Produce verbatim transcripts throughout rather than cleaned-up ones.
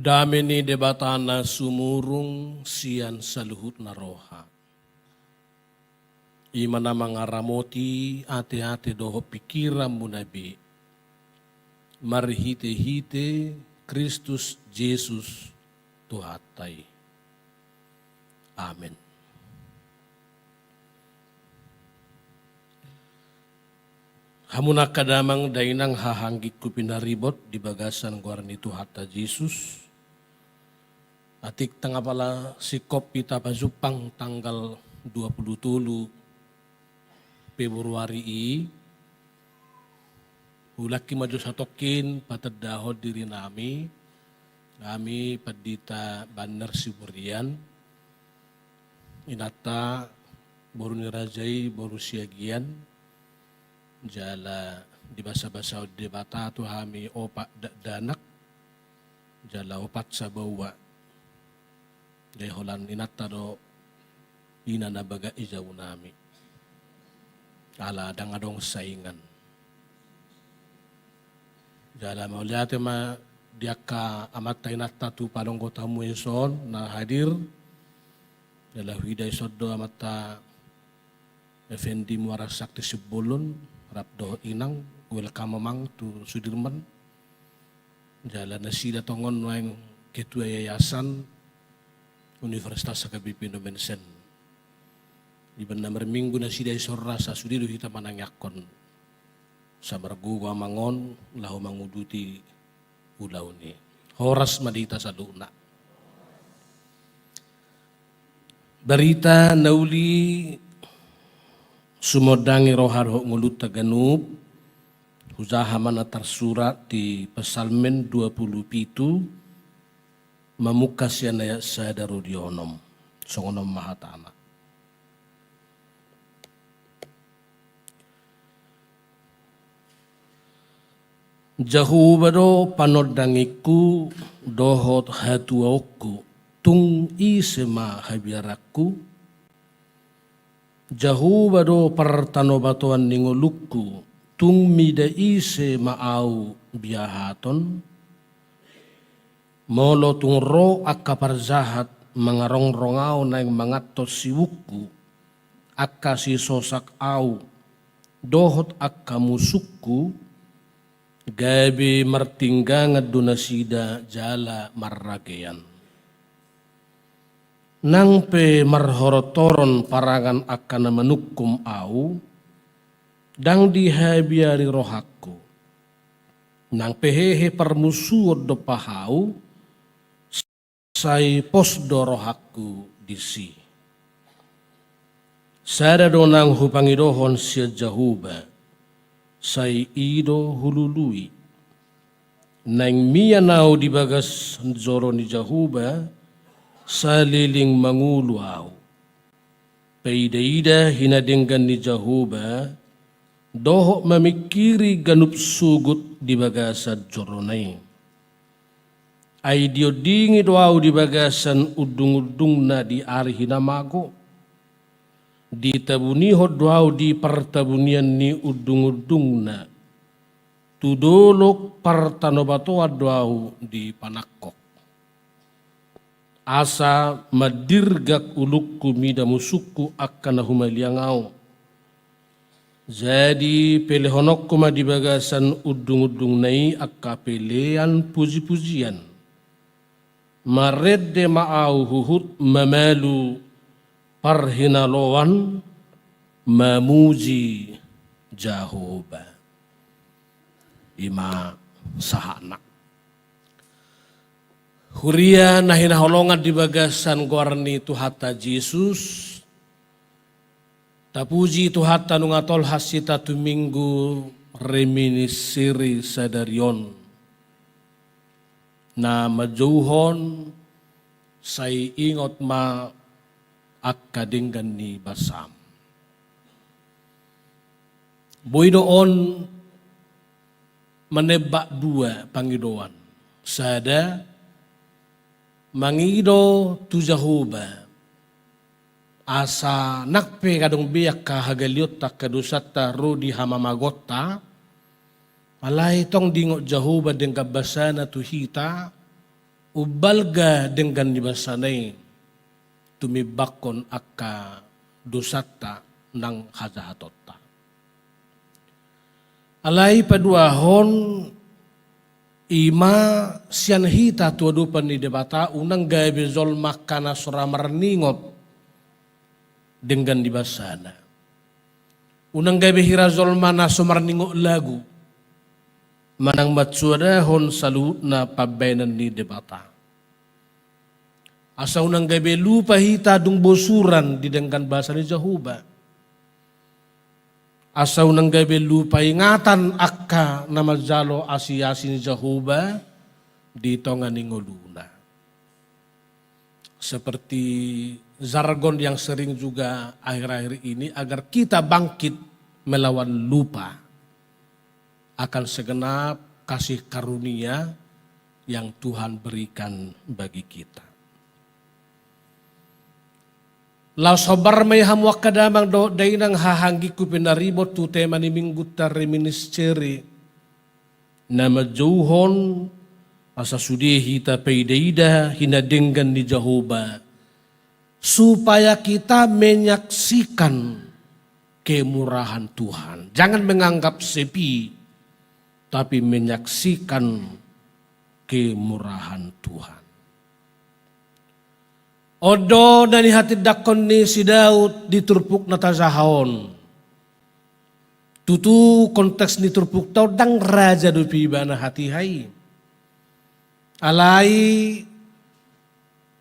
Dame ni Debata na sumurung sian saluhutna roha, i ma na mangaramoti ateate dohot pingkiranmuna be, marhitehite Kristus Jesus Tuhanta i. Amen. Hamu angka damang dainang, haha anggingku pinaribot di bagasan goar ni Tuhanta Jesus, atik tanggal apala singkop hita pajumpang tanggal dua pulu tolu Februari i, huulahon ma jo satongkin patandahon dirinami, hami Pandita Banner Siburian, inanta boru ni raja i boru Siagian, jala dibasabasahon Debata tu hami opat dakdanak, jala opat sabaua. Jadi holan inanta do ina na bagak di jabu nami, ala ndang adong saingan. Jala mauliate ma di angka amanta inanta tu panonggo tamu i son na hadir. Jala huida i son do amanta Effendi Muara Sakti Simbolon, rap dohot inang, welcome amang tu Sudirman. Jala nasida tongon nuaeng ketua yayasan Universitas H K B P Indomensen. Dibahen na marminggu nasida i son, rasa sude do hita manangiangkon samargogo amang on laho manguduti ulaon i. Horas ma di hita saluhutna. Barita na uli sumondangi roha dohot ngolunta ganup, hujaha ma na tarsurat di Psalmen dua pulu pitu, mamungka sian ayat sada ro di onom. Songon on ma hatana. Jahowa do panondangingku dohot hatuaonku, tung ise ma habiaranku? Jahowa do partanobatoan ni ngolungku, tung mida ise ma ahu biahaton? Molo tung ro angka parjahat mangarongrong ahu naeng mangantos sibukku, angka sisosak ahu dohot angka musungku, gabe martinggangan do nasida jala marragean. Nang pe marhoronhoron parangan angka na manungkum ahu, ndang dihabiari rohangku. Nang pe hehe parmusuon dompak ahu, sai pos do rohangku disi. Sada do naung hupangidohon sian Jahowa, sai i do hulului. Naeng mian ahu di bagas joro ni Jahowa, saleleng mangolu ahu. Paidaida hinadenggan ni Jahowa, dohot mamingkiri ganup sogot di bagasan jorona i. Ai diondingi do ahu di bagasan undungundungna di ari hinamago. Ditabunihon do ahu di partabunian ni undungundungna. Tu dolok partanobatoan do ahu dipanangkok. Asa mandirgak ulungku mida musungku angka na humaliang ahu. Jadi pelehononku ma di bagasan undungundungna i angka pelean pujipujian. Marende ma ahu huhut mamalu parhinaloan mamuji Jahowa. I ma sahatna. Huria na hinaholongan di bagasan goar ni Tuhanta Jesus, tapuji Tuhanta nunga tolhas hita tu Minggu Reminiscere sadari on. Na manjouhon, sai ingot ma angka denggan ni basam. Boi do on manembak dua pangidoan. Sada, mangido tu Jahowa, asa nang pe adong be angka hagalionta, angka dosanta ro di hamamagonta, alai tong diingot Jahowa denggan basana tu hita, umbalga denggan ni basana i, tumimbanghon angka dosanta nang hajahatonta. Alai paduahon, i ma sian hita tu adopan ni Debata, unang gabe jolma angka na so ra marningot denggan ni basana. Unang gabe hira jolma na so marningot lagu manang mansuadahon saluhutna pambahenan ni Debata. Asa unang gabe lupa hita dung bosuran di denggan basa ni Jahowa. Asa unang gabe lupa ingatan angka na manjalo asi-asi ni Jahowa di tonga ni ngoluna. Seperti jargon yang sering juga akhir-akhir ini, agar kita bangkit melawan lupa akan segenap kasih karunia yang Tuhan berikan bagi kita. Laos hombar ma i hamu angka damang dohot dainang, haha anggingku pinaribot, tu tema ni minggunta, Reminiscere, na manjouhon asa sude hita paida-ida hinadenggan ni Jahowa, supaya kita menyaksikan kemurahan Tuhan. Jangan menganggap sepi, tapi menyaksikan kemurahan Tuhan. On do na nihatindangkon ni si Daud di turpuk na tajaha on. Tutu konteks ni turpukta on ndang raja dope ibana hatiha i. Alai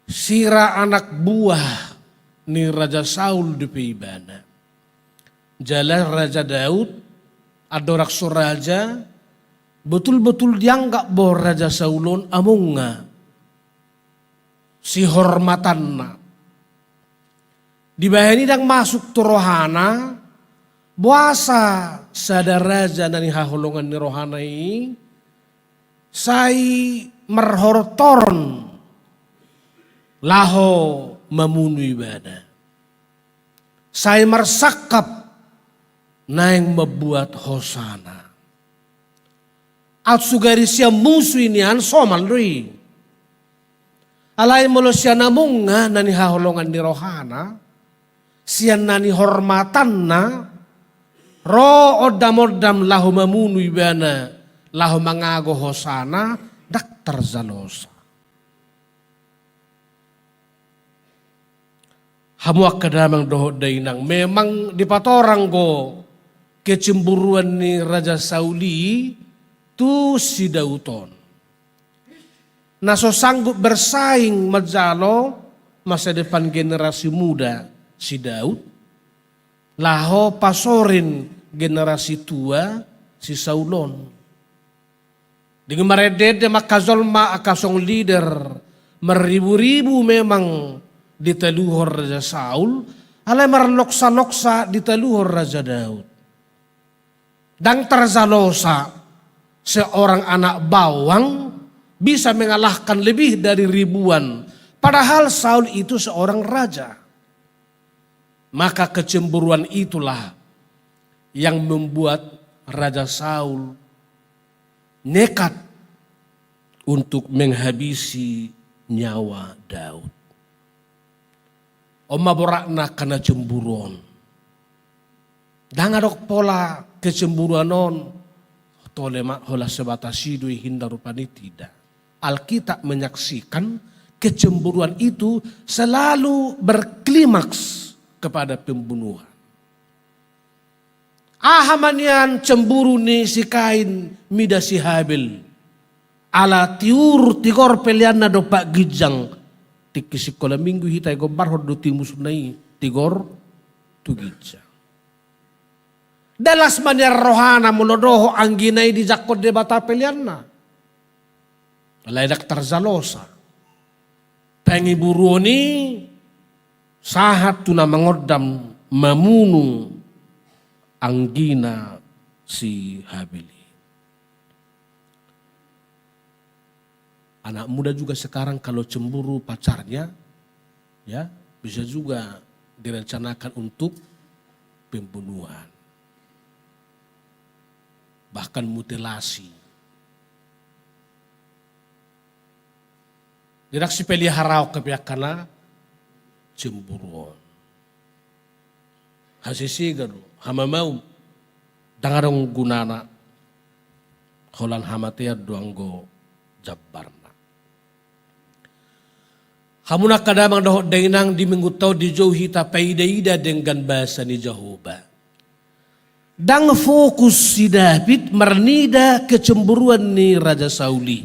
sira anak buah ni Raja Saul dope ibana. Jala Raja Daud, andorang so raja, betul-betul dianggap bahwa Raja Saul on amunga sihormatanna. Dibahen i ndang masuk tu rohana, boasa sada raja na nihaholongan ni rohana i sai marhortoron laho mamunu ibana, sai marsangkap naeng mambuat hosana. Aut sugari sian musu i nian somal do i. Alai molo sian amunga na nihaholongan ni rohana, sian na nihormatanna, ro ondam-ondam laho mamunu ibana, laho mangago hosana, ndang tarjalosa. Hamu angka damang dohot dainang, memang dipatorang do kecemburuan ni Raja Saul i tu si Daud on, na so sanggup bersaing manjalo masa depan generasi muda si Daud, laho pasorin generasi tua si Saul on. Dung i marende-ende ma angka jolma, angka song leader, marribu-ribu memang ditaluhon Raja Saul, alai marloksa-loksa ditaluhon Raja Daud. Ndang tarjalosa seorang anak bawang bisa mengalahkan lebih dari ribuan, padahal Saul itu seorang raja. Maka kecemburuan itulah yang membuat Raja Saul nekat untuk menghabisi nyawa Daud. On ma boratna angka na cemburu on. Ndang adong pola kecemburuan on tole ma holan sebatas i do i, hinda rupani, tidak. Alkitab menyaksikan kecemburuan itu selalu berklimaks kepada pembunuhan. Aha ma nian cemburu ni si Kain mida si Habel? Ala tiur tigor peleanna dompak ginjang. Tingki sikola minggu hita i gombarhon do timusna i, tigor tu ginjang. Dalas ma nian rohana molo dohot anggina i dijangkon Debata peleanna. Alai ndang tarjalosa. Pangiburuon i sahat tu na mangondam mamunu anggina si Habel i. Anak muda juga sekarang kalau cemburu pacarnya, ya, bisa juga direncanakan untuk pembunuhan. Bahkan mutilasi. Ndang sipeliharaon hape angka na cemburu on. Hasesega do, hamamau, ndang adong gunana. Holan hamatean do anggo jambarna. Hamu angka damang dohot dainang, di minggunta on dijou hita paida-ida denggan basa ni Jahowa. Ndang fokus si David marnida kecemburuan ni Raja Saul i.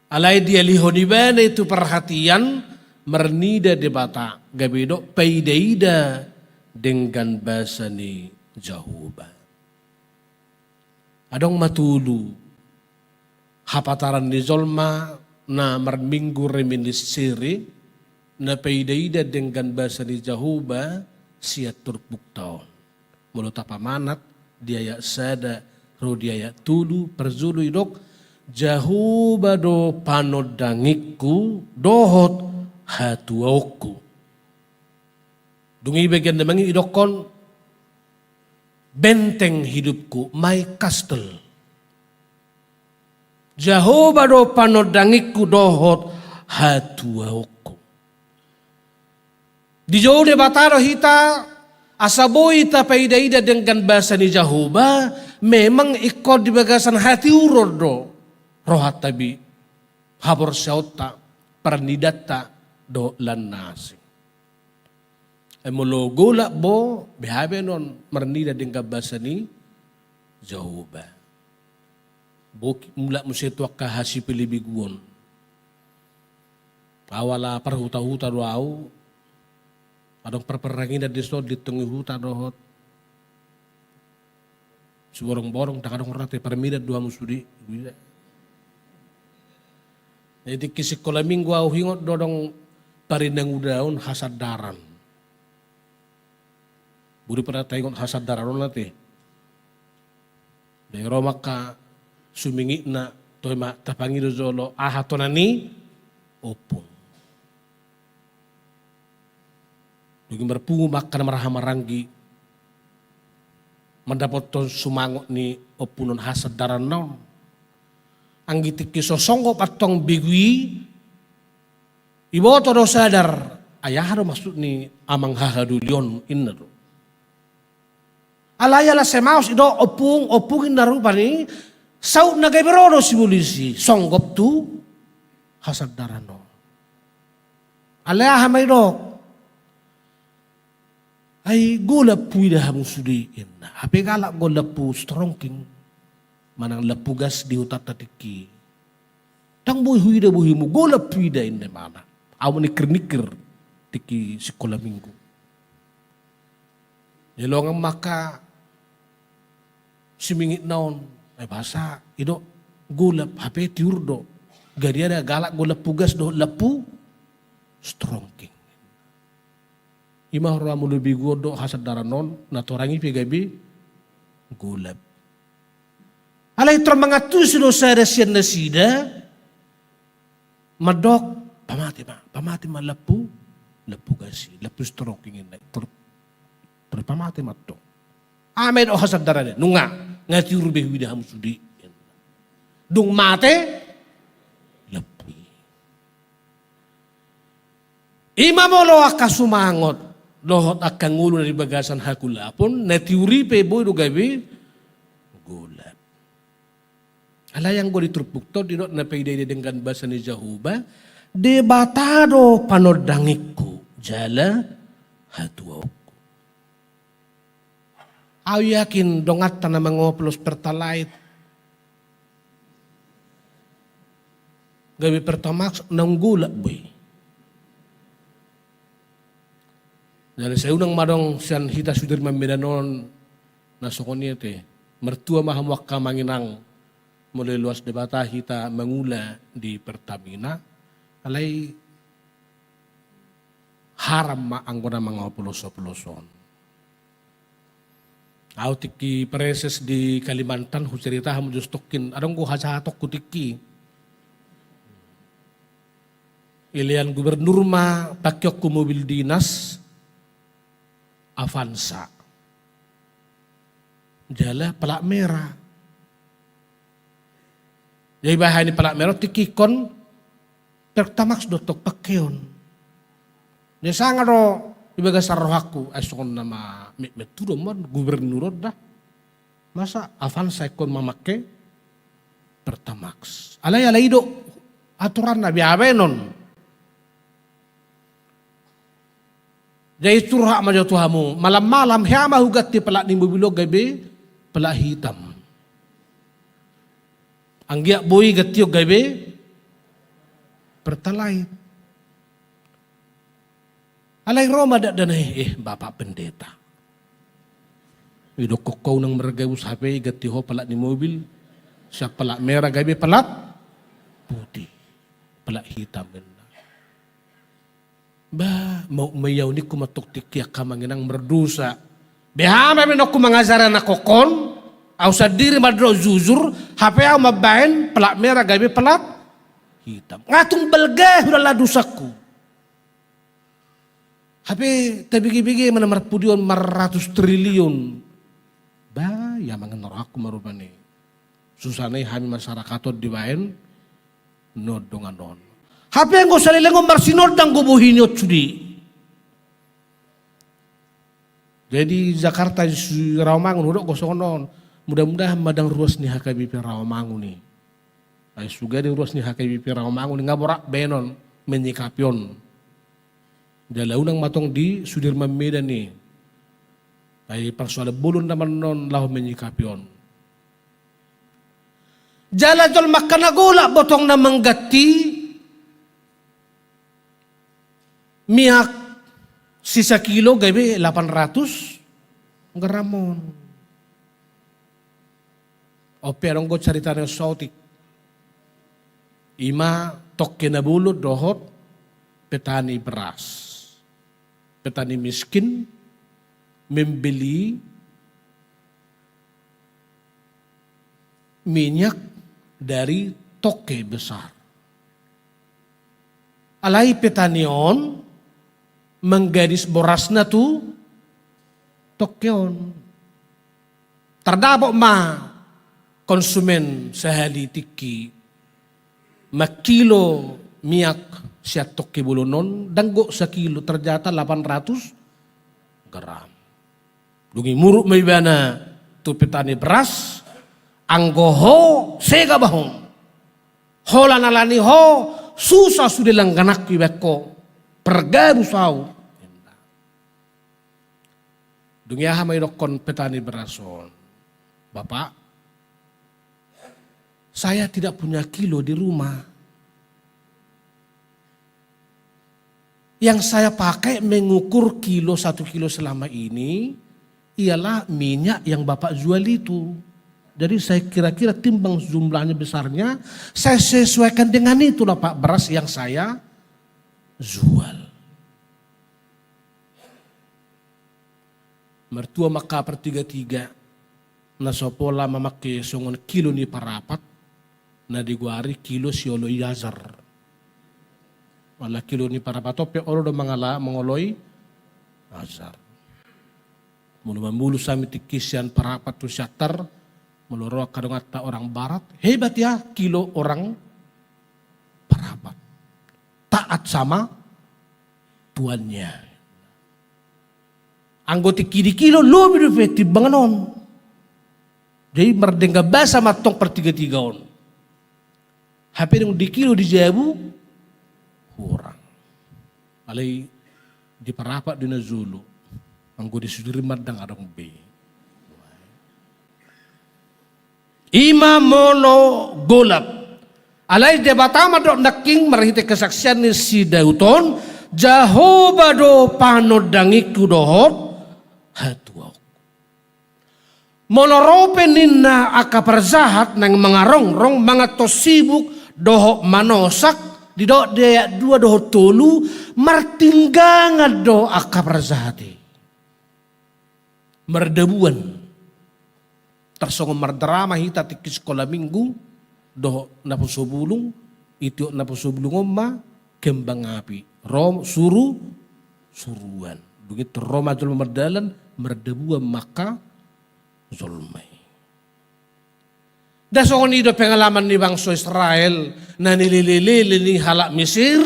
Alai dialihon ibana i tu parhatian marnida Debata, gabe didok paida-ida denggan basa ni Jahowa. Adong ma tolu hapataran ni jolma na marminggu reminiscere, na paida-ida denggan basa ni Jahowa sian turpukta on. Molo tapamanat di ayat sada ro di ayat tolu, parjolo didok, Jahowa do panondangingku dohot hatuaonku. Dung i bagian na mangihut didokkon, benteng hidupku, my castle. Jahowa do panondangingku dohot hatuaonku. Dijou Debata do hita, asa boi tapaida-ida denggan basa ni Jahowa, memang ingkon di bagasan hatiuron do rohanta be, haporseaonta, parnidanta dohot lan na asing. Ai molo golap bo, beha be annon marnida denggan basa ni Jahowa. Bo mulak muse tu angka hasipelebeguon. Au ala parhuta-huta do au, adong parparanginan dison, di tonga ni huta dohot Siborongborong, ndang adong rate, parmidan do hamu sude. Jadi tingki sikola minggu au huingot do adong parinangudaon hasandaran. Boi do pernah taingot hasandaran on ate. Dung i ro ma angka sumingitna, toe ma tapangido jolo aha tona ni ompung. Dung i marpungu ma angka na marhahamaranggi mandapothon sumangot ni ompunna on, hasandaranna on. Anggi tingki so songgop antong begu i, iboto do sadar, ai aha do maksud ni amang hahadoli on, inna do. Alai ala sai maos didok ompung, ompung, inna rupani, sautna gabe ro do sibolis i songgop tu hasandaran on. Alai aha ma didok? Ai golap huida hamu sude, inna. Hape galak do lampu strongking manang lampu gas di hutanta tingki. Ndang boi huida bohimu, golap huida, inna imana. Au maningkir-ningkir tingki sikola minggu. Dilongan ma angka sumingitna on, ai boasa didok golap, hape tiur do. Gadiana galak do lampu gas dohot lampu strongking. I ma huroha molo begu on dohot hasandaran on, natorang i pe gabe golap. Alai tor mangantusi do sada sian nasida, mandok, pamate ma, pamate ma lampu, lampu gas i, lampu strongking, inna. Tor, tor pamate ma antong. Aha ma didok hasandaranna? Nunga, nga tiur be huida hamu sude. Dung mate lampu i. I ma molo angka sumangot dohot angka ngolu na di bagasan hagolapon, na tiur i pe boi do gabe golap. Alai anggo di turpukta on didok na paida-ida denggan basa ni Jahowa, Debata do panondangingku jala hatuaonku. Au yakin donganta na mangoplos Pertalite gabe Pertamax naung golap be i. Jadi sai unang ma adong sian hita Sudirman Medan on na songon i ate. Martua ma hamu angka amang inang, molo iloas Debata hita mangula di Pertamina. Alai haram ma anggo na mangaoplos-oplos on. Au tingki praeses di Kalimantan, hucerita hamu jo satongkin, adong do hajahatonku tingki. Ilean gubernur ma pangkeonku mobil dinas, Avanza. Jala plat merah. Jadi bahen i plat merah tingki ingkon Pertamax do tong pakeon. Jadi sanga do di bagasan rohangku, ai songon nama metmet tu do mon gubernur on da. Masa Avanza ingkon mamake Pertamax. Alai, alai do aturanna, beha baenon. Jadi curhat ma jo tu hamu, malam-malam hea ma huganti pelat ni mobil on gabe pelat hitam. Anggiat boi ganti on gabe Pertalite. Alai ro ma dakdanak i, "Eh, Bapak Pendeta, idokkon ho unang margabus hape, ganti ho pelat ni mobil, sian pelat merah gabe pelat putih, pelat hitam," ninna. Bah, mau ma i au, ningku ma tong tingki, angka amang inang, mardosa. Beha ma baenonku mangajari anakkonhon, au sandiri mandok jujur, hape au mambaen pelat merah gabe pelat hitam. Nga tung balga hudalani dosangku. Hape tabege-bege ma na marpudi on, maratus triliun. Bah, ia mangenna rohangku ma rupani. Susah na i hami masyarakat on dibaen na dongan on. Hape anggo saleleng on marsinondang do bohi ni on sude. Jadi Jakarta, si Rawamangun, hudok do songon on. Mudah-mudahan ma ndang ruas ni H K B P Rawamangun i. Ai sude do ruas ni H K B P Rawamangun i, nga borat baenon menyikapi on. Jala unang ma tong di Sudirman Medan i. Ai parsoalan bolon nama annon laho menyikapi on. Jala jolma angka na golap botongna mangganti miak sisakilo gabe lapan ratus gram on. On pe adong do carita na saotik. Ima tongke na bolon dohot petani beras. Petani miskin membeli minyak dari tongke besar. Alai petani on manggadis borasna tu tongke on. Tardapot ma konsumen sahali tingki, mangkilo miak sian tongke bolon on, ndang gok sakilo, ternyata lapan ratus gram. Dung i muruk ma ibana tu petani beras, "Anggo ho sega bah on. Holan alani ho susah sude langgananku, ibaen ho pargabus au." Dung i aha ma idokkon petani beras on, "Bapak, saya tidak punya kilo di rumah. Yang saya pakai mengukur kilo, satu kilo selama ini ialah minyak yang Bapak jual itu. Jadi saya kira-kira timbang jumlahnya besarnya, saya sesuaikan dengan itulah Pak beras yang saya jual." Martua ma angka partigatiga, na so pola mamangke songon kilo ni Parapat, na digoari kilo sioloi ajar. Ala kilo ni Parapat on pe olo do mangala, mangoloi ajar. Molo mamolus hami tingki sian Parapat tu Siantar, molo ro angka donganta orang barat, hebat ya kilo orang Parapat. Taat sama tuannya. Anggo tingki dikilo, lobi dope timbangan on. Jadi mardenggan basa ma antong partigatiga on. Hape dung dikilo di jabu, hurang. Alai di Parapat do i na jolo. Anggo di Sudirman ndang adong be. Ima molo golap. Alai Debata mandok nangkin marhite kesaksian ni si Daud on, "Jahowa do panondangingku dohot hatuaonku." Molo ro pe ninna angka parjahat naeng mangarongrong, manganhon sibuk dohot manosak, didok di ayat dua dohot tolu, martinggangan do angka parjahat i. Mardabuan. Tarsongon mardrama hita tingki sikola minggu, dohot naposo bulung, itiop naposo bulung on ma kembang api. Ro suru, suruan. Dung i ro ma jolma mardalan, mardabuan ma angka jolma i. Nda songon i do pengalaman ni bangso Israel na nilele-lele ni halak Misir,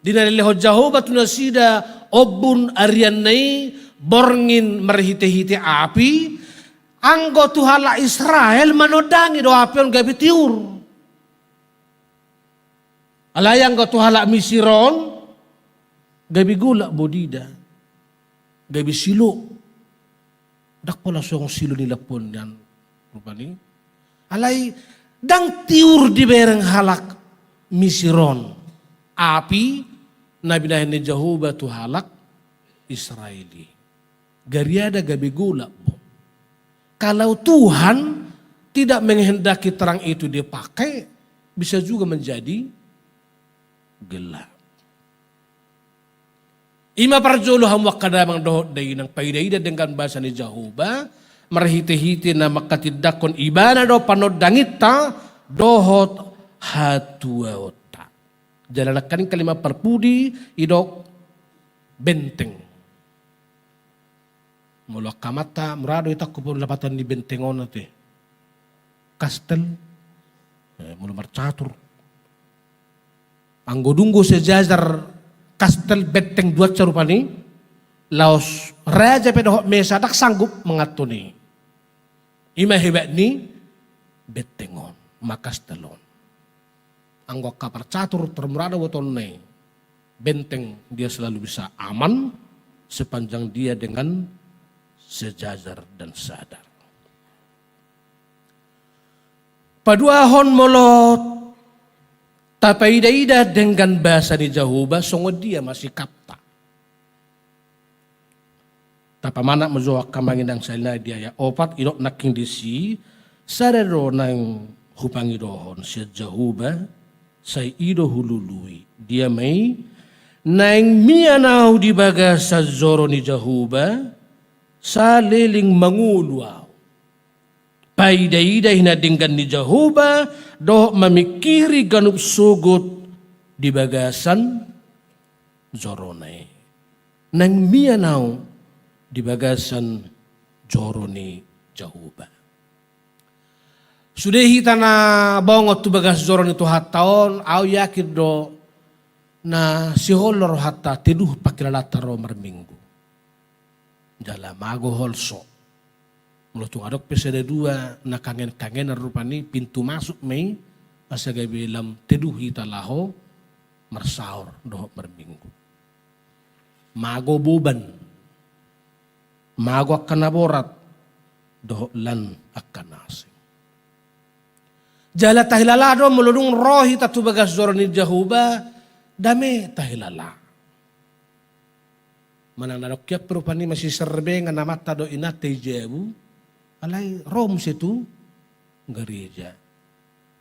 di na nilehon Jahowa tu nasida ombun arianna i, borngin marhite-hite api, anggo tu halak Israel manondangi do api on gabe tiur. Alai anggo tu halak Misir on, gabe golap bodida, gabe silo. Ndang pola songon silo ni lampu on nian rupani. Alai ndang tiur dibereng halak Misir on api na binahen ni Jahowa tu halak Israel i. Gariada gabe golap. Kalau Tuhan tidak menghendaki terang itu dipakai, bisa juga menjadi gelap. I ma parjolo hamu angka damang dohot dainang, paida-ida denggan basa ni Jahowa, marhite-hite na mangkatindangkon ibana do panondanginta dohot hatuaonta. Jala nangkaning kalima parpudi didok benteng. Molo angka amanta mura do itangkup on lapatan ni benteng on ate. Kastel, eh, molo marcatur. Anggo dung do sejajar kastel benteng duansa rupani, laos raja pe dohot mesa ndang sanggup manganhon i. I ma hebat ni benteng on, ma kastel on. Anggo angka parcatur tor mura do ibotoonna i, benteng dia selalu bisa aman sepanjang dia dengan sejajar dan sadar. Paduahon, molo tapaida-ida denggan basa ni Jahowa, songon dia ma sikapta. Tapamanat ma jo angka amang inang sahali nai di ayat opat, didok nangkin disi, sada do naeng hupangidohon sian Jahowa, sai i do hulului. Dia ma i? Naeng mian ahu di bagasan joro ni Jahowa, saleleng mangolu ahu. Paida-ida i na denggan ni Jahowa, dohot mamingkiri ganup sogot di bagasan jorona i. Naeng mian ahu di bagasan joro ni Jahowa. Sude hita na bongot tu bagas joro ni Tuhanta on, ahu yakin do na sihol do rohanta teduh pangkilalaanta ro marminggu. Jala mago holso. Molo tung adong pe sada dua na kangen-kangenan rupani, pintu masuk ma i asa gabe lam teduh hita laho marsaor dohot marminggu. Mago boban, mago angka na borat, dohot lan angka na asing. Jala tahilala do molo dung ro hita tu bagas joro ni Jahowa, dame tahilala. Manang na dok hian pe rupani masiserbengan amanta dohot inanta i jabu, alai ro muse tu gareja.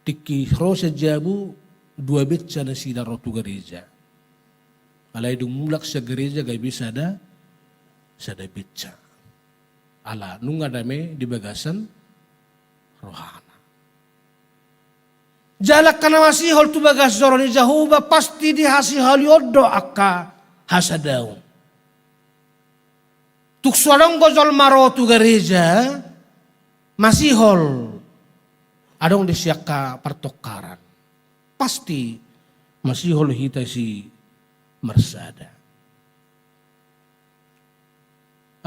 Tingki ro sian jabu, dua beca nasida ro tu gareja. Alai dung mulak sian gareja gabe sada, sada beca. Ala nunga dame di bagasan rohana. Jala angka na masihol tu bagas joro ni Jahowa pasti dihasiholi on do angka hasadaon. Tung so adong do jolma ro tu gareja, masihol adong disi angka partongkaran. Pasti masihol hita si marsada.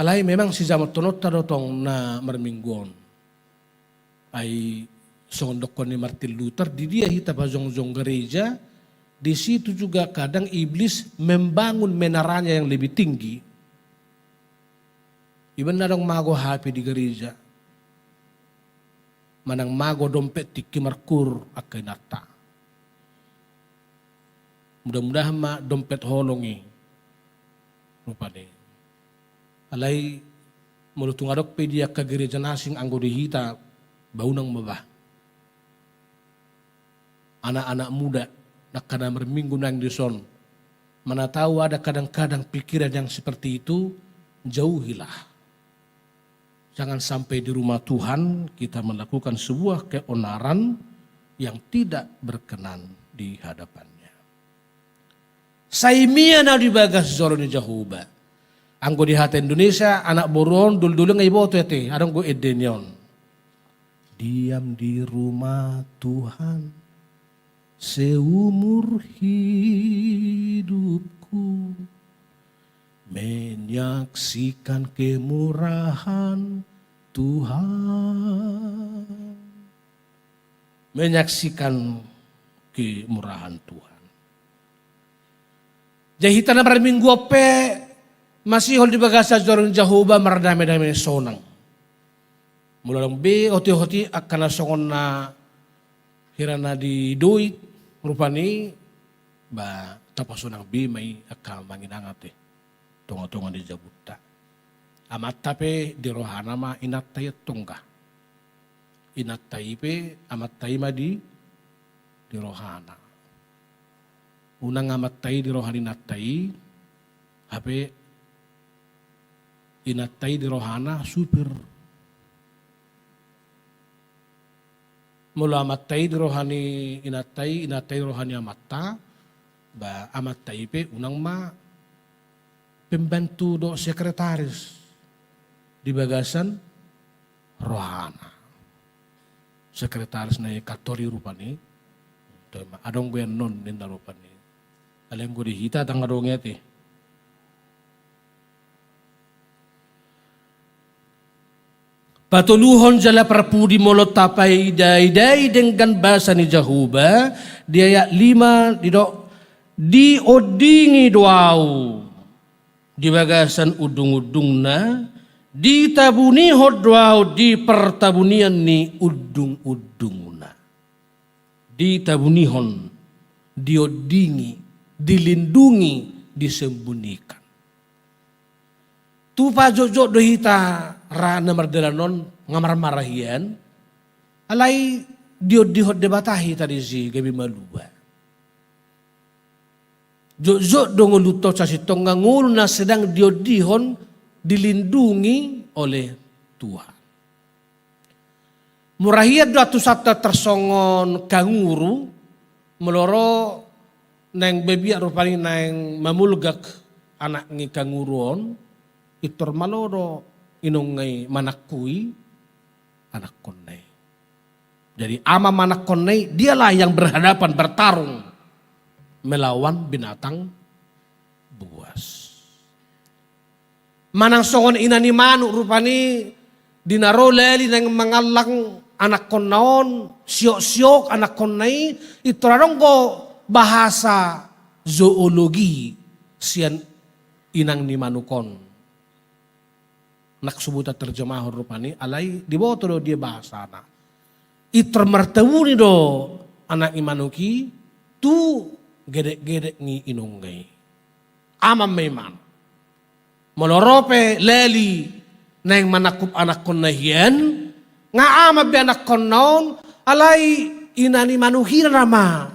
Alai memang sijamothononta do tong na marminggu on. Ai songon dokkon ni Martin Luther, di dia hita pajongjong gareja, di situ juga kadang iblis membangun menaranya yang lebih tinggi. Iba na adong mago H P di gareja. Manang mago dompet tingki markur angka inanta. Mudah-mudahan ma dompet holong i. Rupani. Alai molo tung adong pe di angka gareja na asing, anggo di hita baunang ma bah. Anak-anak muda, angka na marminggu nang dison. Mana tahu ada kadang-kadang pikiran yang seperti itu, jauhilah. Jangan sampai di rumah Tuhan kita melakukan sebuah keonaran yang tidak berkenan di hadapan-Nya. Sai mian ahu di bagas joro ni Jahowa. Anggo di hata Indonesia, anak boru on dol-dol nga iboto ate, adong do ende ni on. Diam di rumah Tuhan seumur hidupku, menyaksikan kemurahan Tuhan. Menyaksikan kemurahan Tuhan. Jadi hita na marminggu on pe masihol di bagasan joro ni Jahowa mardame-dame sonang. Molo adong be oti-oti angka na songon na hira na di doit rupani, ba tapasonang be ma i angka manginang ate tonga-tonga ni jabunta. Amanta pe di rohana ma inanta i antong, inanta i pe amanta i ma di, di rohana. Unang amanta i di roha ni inanta i, hape inanta i di rohana supir. Molo amanta i di roha ni inanta i, inanta i di roha ni amanta, ba amanta i pe unang ma pembantu dohot sekretaris di bagasan rohana. Sekretaris na i kantor i rupani, adong be annon ninna rupani. Alai anggo di hita ndang adong i ate. Patoluhon jala parpudi molo tapaida-idai denggan basa ni Jahowa, di ayat lima didok, diondingi do ahu di bagasan undung-undungna, ditabunihon do ahu di partabunian ni undung-undungna. Ditabunihon, diondingi, dilindungi, disembunyikan. Tupa jotjot do hita ra na mardalan on nga marmara hian, alai diondihon Debata hita disi gabe malua. Jotjot do ngolunta on sasintongna ngolu na sedang diondihon, dilindungi oleh Tuhan. Mura hian do antusanta tarsongon kanguru, molo ro naeng babiat rupani naeng mamulgak anak ni kanguru on, pintor malo do inongna i manangkui anakkonna i. Jadi ama ma anakkonna i, dialah yang berhadapan, bertarung melawan binatang buas. Manang songon ina ni manuk rupani, di na ro lali naeng mangallang anakkonna on, siok-siok anakkonna i, pintor adong do bahasa zoologi sian inang ni manuk on. Ndang so huterjemahon rupani, alai diboto do dia bahasana. Pintor martabuni do anak ni manuk i tu gedek-gedek ni inongna i. Ama ma i manuk. Molo ro pe lali naeng manangkup anakkonna hian, nga ama be anakkonna on, alai ina ni manuk i nama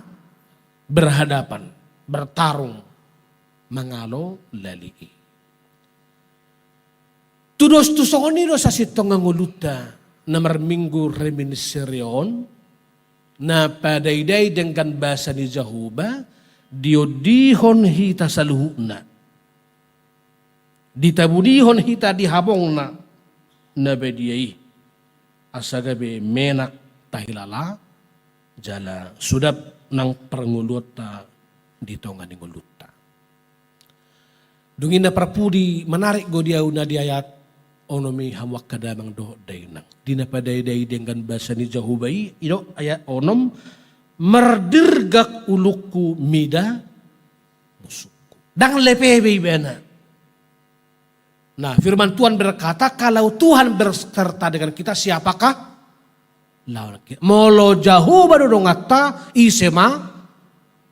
berhadapan, bertarung, mangalo lali i. Tudos tu songon i do sasintongna ngolunta na marminggu reminiscere on, na padaidai denggan basa ni Jahowa, diondihon hita saluhutna. Ditabunihon hita di habongna na badia i. Asa gabe menak tahilala, jala sudap nang parngoluonta di tonga ni ngolunta. Dung i na parpudi, manarik do di ahu na di ayat onom i hamu angka damang dohot dainang. Di na padaidai denggan basa ni Jahowa i, didok ayat onom, mardirgak ulungku mida musungku. Ndang lepe be ibana. Nah, firman Tuhan berkata, kalau Tuhan berserta dengan kita, siapakah lawan kita? Molo Jahowa do donganta, ise ma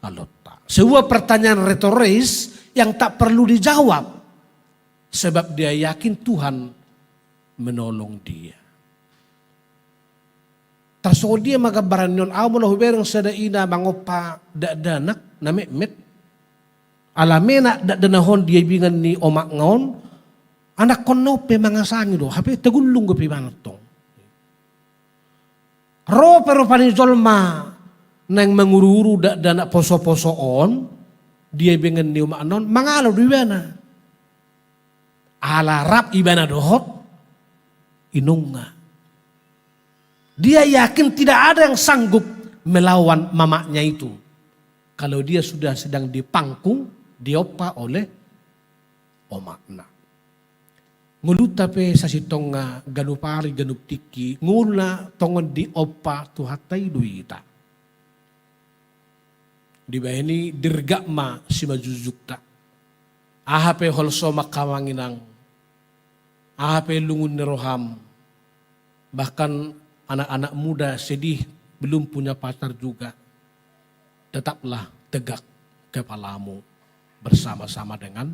alonta? Sebuah pertanyaan retoris yang tak perlu dijawab. Sebab dia yakin Tuhan menolong dia. Tarsongon dia ma gambaran ni on? Ahu molo hubereng sada ina mangompa dakdanak na metmet, ala menak dakdanak on di ibingan ni omakna on, anakkonna on pe mangasangi do, hape tagullung dope ibana tong. Ro pe rupani jolma naeng manguruuru dakdanak posoposo on di ibingan ni omakna on, mangalo do ibana. Ala rap ibana dohot inongna. Dia yakin tidak ada yang sanggup melawan mamaknya itu. Kalau dia sudah sedang dipangkung, diompa oleh omakna. Ngolunta pe sasintongna ganup ari ganup tingki, ngoluna tongon diompa Tuhanta i do hita. Dibahen i dirgap ma simanjujungta. Aha pe holsoan, amang inang, aha pe lungun ni roham, bahkan anak-anak muda sedih belum punya pacar juga, tetaplah tegak kepalamu bersama-sama dengan